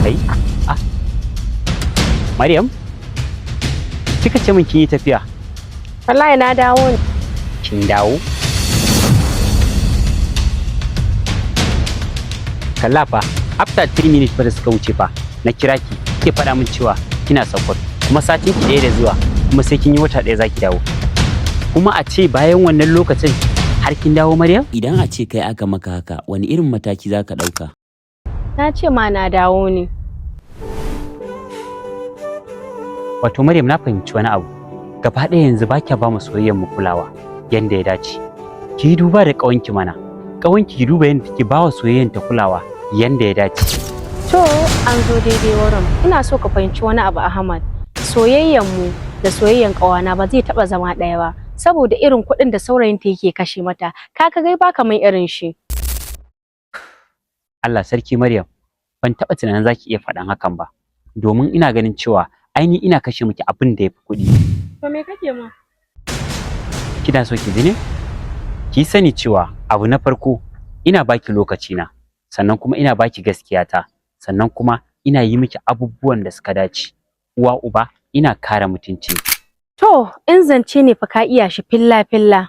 Kai? Ah. Maryam? Kika ce min kin yi tafiya. Wallahi na dawo ne. Kin dawo? Kalla fa, after 3 minutes fa da suka wuce fa, na kira ki, kike faɗa min cewa kina Sokoto, kuma satin ki ɗaya da zuwa, kuma sai kin yi wata ɗaya zaki dawo. Kuma a ce bayan wannan lokacin har kin dawo, Maryam? Idan a ce kai aka maka haka, wani irin mataki za ka ɗauka? Na ce ma na dawo ne. Wato Maryam, na fahimci wani abu. Gaba ɗaya yanzu ba kya ba mu soyayyar mu kulawa yanda ya dace. Ki yi duba da ƙawanki mana. Ƙawanki, ki duba yanda take ba wa soyayyar ta kulawa yanda ya dace. To, an zo daidai wurin. Ina so ka fahimci wani abu, Ahmad. Soyayyan mu da soyayyan ƙawana ba zai taɓa zama ɗaya ba. Saboda irin kuɗin da saurayinta yake kashe mata, ka gai ba kamar irin shi. Allah sarki Maryam, ban taɓa tunanin za ki iya faɗan hakan ba. Domin ina ganin cewa aini ina kashe miki abin da ya fi kuɗi. To, me kake ma? Kina so ki ji ne? Ki sani cewa abu na farko, ina baki lokaci na, sannan kuma ina baki gaskiyata, sannan kuma ina yi miki abubuwan da suka dace. Uwa uba, ina kare mutunci. To, in zance ne fa ka iya shi filla-filla.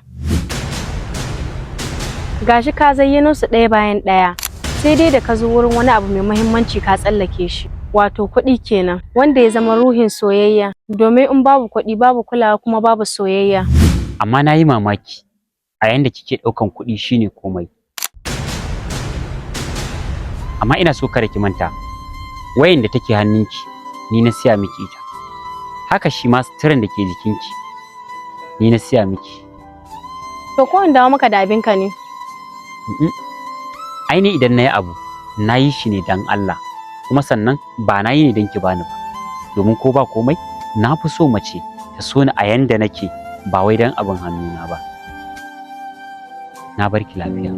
Gashi ka zayyano su ɗaya bayan ɗaya. Sai dai da ka zo wurin wani abu mai muhimmanci ka tsallake shi. Wato kuɗi kenan, wanda ya zama ruhin soyayya. Domin in babu kuɗi, babu kulawa, kuma babu soyayya. Amma na yi mamaki a yanda kike ɗaukan kuɗi shine komai. Amma ina so kada ki manta, wayan da take hannunki ni na siya miki ita. Haka shi ma suturan da ke jikinki ni na siya miki. To, ko in dawo maka da abinka ne? Mm-mm. Ai ni idan na yi abu, na yi shi ne don Allah, kuma sannan ba na yi ne don ki bani ba. Domin ko ba komai, na fi so mace ta so ni a yanda nake, ba wai don abin hannuna ba. Na bar ki lafiya.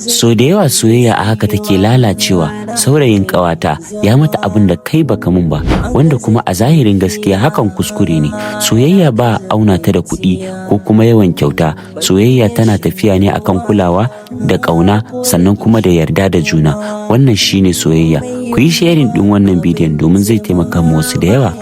So da yawa soyayya a haka take lalacewa. Saurayin ƙawata ya mata abin da kai baka mun ba, wanda kuma a zahirin gaskiya hakan kuskure ne. Soyayya ba a auna ta da kuɗi ko kuma yawan kyauta. Soyayya tana tafiya ne akan kulawa da ƙauna, sannan kuma da yarda da juna. Wannan shine soyayya. Ku yi sharing ɗin wannan bidiyon domin zai taimaka ma wasu da yawa.